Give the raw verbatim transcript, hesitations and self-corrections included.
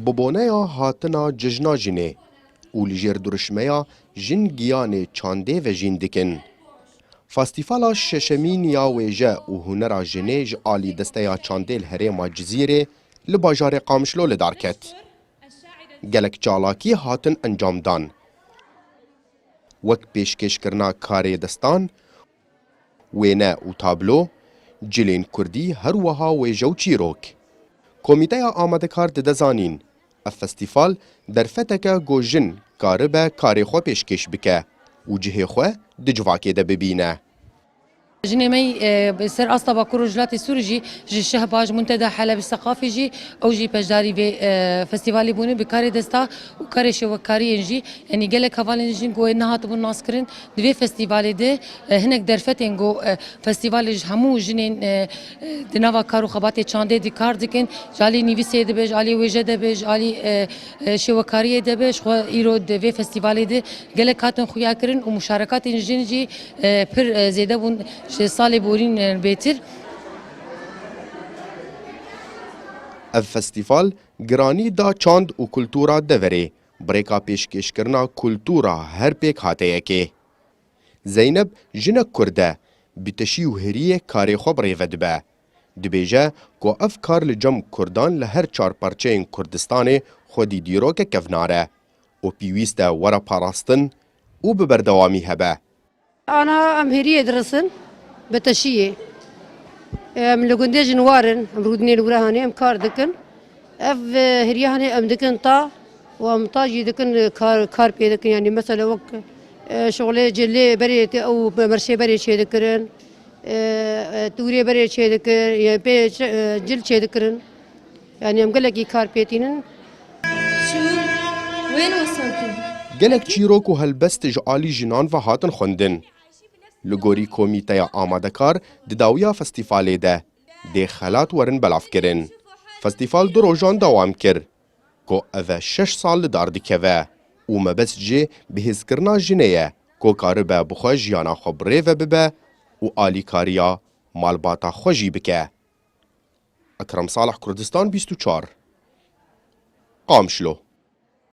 Bi boneya hatina Cejna Jinê û li jêr dirûşmeya Jin Giyanê çandê vejîn dikin. Festîvala şeşemîn ya wêje û hunera jinê ji alî Desteya Çandê li herêma Cizîrê li bajarê Qamişlo li dar ket. Gelek çalakî hatin encamdan. Wek pêşkêşkirina karê destan, wêne û tablo, cilên kurdî, her wiha wêje û çîrok. Komîteya amadekar dide zanîn, ev festîval derfeteke ku jin karibe karê xwe pêşkêş bike û cihê xwe di civakê de bibîne. Jinê me, e, bi ser asta Bakur Rojhilatê Sûrî jî, ji Şehba, ji Munteda Helebî Seqafî jî, ew jî beşdarî vê, e, festîvalê bûne, bi karê desta û karê şêwekariyên jî, yanî gelek hevalên jin ku wê nehatibûn naskirin, di vê festîvalê de, e, hinek derfetên ku, e, festîvalê ji hemû jinên, e, e, di nava kar û xebatê çandê di kar dikin, ji alî nivîsê dibe, ji alî wêje de be, ji alî, e, e, şêwekariyê de be, ji xwe îro di vê festîvalê de gelek hatin xuya kirin û muşarekatên jin jî, e, pir, e, zêde bûn ji salê borîn, e, bêtir. Ev festîval giranî da çand û kultura deverê, bi rêka pêşkêşkirina kultura her pêk hate yekê. Zeynep jinek kurd e, bi teşî û heriyê karê xwe bi rê ve dibe. Dibêje ku ev kar li cem kurdan li her çar parçeyên Kurdistanê xwedî dîroke kevnar e û pêwîst e were parastin û bi berdewamî hebe. Ana em heriyê dirisin bi teşiyê. Em li gundê jin war in, em rûdinê li wir hanê em kar dikin. Ev, e, heriya hanê em dikin ta û em ta jî dikin, e, kar, kar pê dikin. Yanî mesela wek, e, şixulê cilê berê te ew merşê berê çê dikirin. E, e, tûrê berê çê dikir, e, pê çi, e, cil çê dikirin. Yanî em gelekî kar pê tînin. Çû wên weseltî. Gelek çîrok û helbest ji alî jinan ve hatin xwendin. Li gorî komîteya amadekar di dawiya festîvalê de dê xelat werin belavkirin. Festîval du rojan dewam kir, ku ev e şeş sal li dar dikeve û mebest jê bihêzkirina jinê ye, ku karibe bi xwe jiyana xwe bi rê ve bibe û alîkariya malbata xwe jî bike. Ekrem Salih, Kurdistan bîst û çar, Qamişlo.